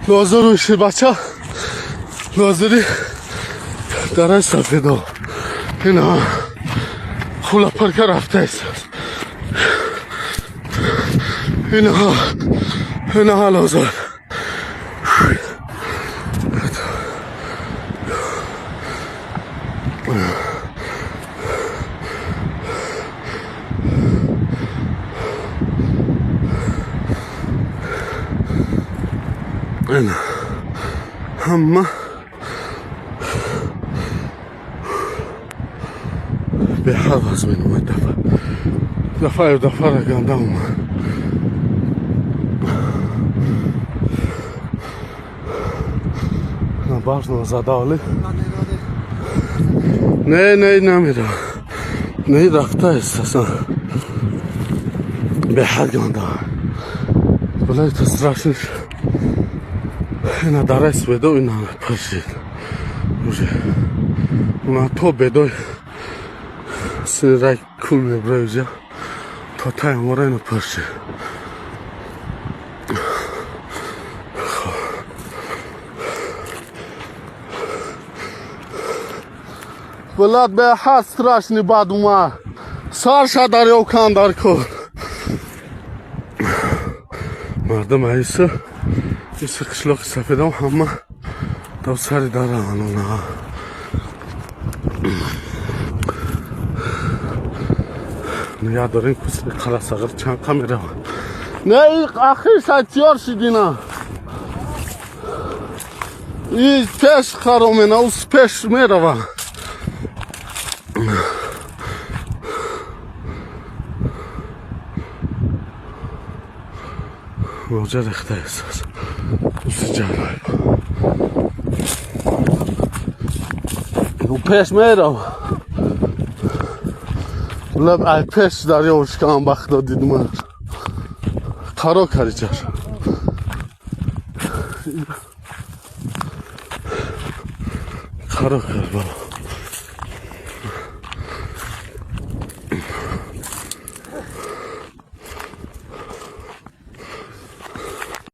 Лозору ширбача, лозори дараи Сафедо. Ина хулапарка рафтааст. Инаҳа, инаҳа лозор. Ина ҳама беҳад аз меномад. Дафъа дафъаю дафъара ганда омад. Барф задавали. Не, не, намера. Не, рафтааст асан. Беҳад ганда. Бля, это страшно. Ина дараи Сведо, ина пашид. Уже. Уна то бедой. Синрай кул меброюзя. То тай мора ина пашид. Блад, беҳад страшный бад ума. Сарша дарё кан дар кор. Мардум аиса иса қишлоқи Сафедам ҳама дав сари дараан она. Нигоҳ дорем, кусни Қарасағир чанд қа меравад. Не, ахир сайтиёр шидина. И пеш харомена, ус пеш мерава. Моҷа рехта эҳсос. Уси ҷарай. У пеш мерава. Лаб ай пеш дарёшкан бахто дидмар. Қаро кариҷар. Қаро кар бала.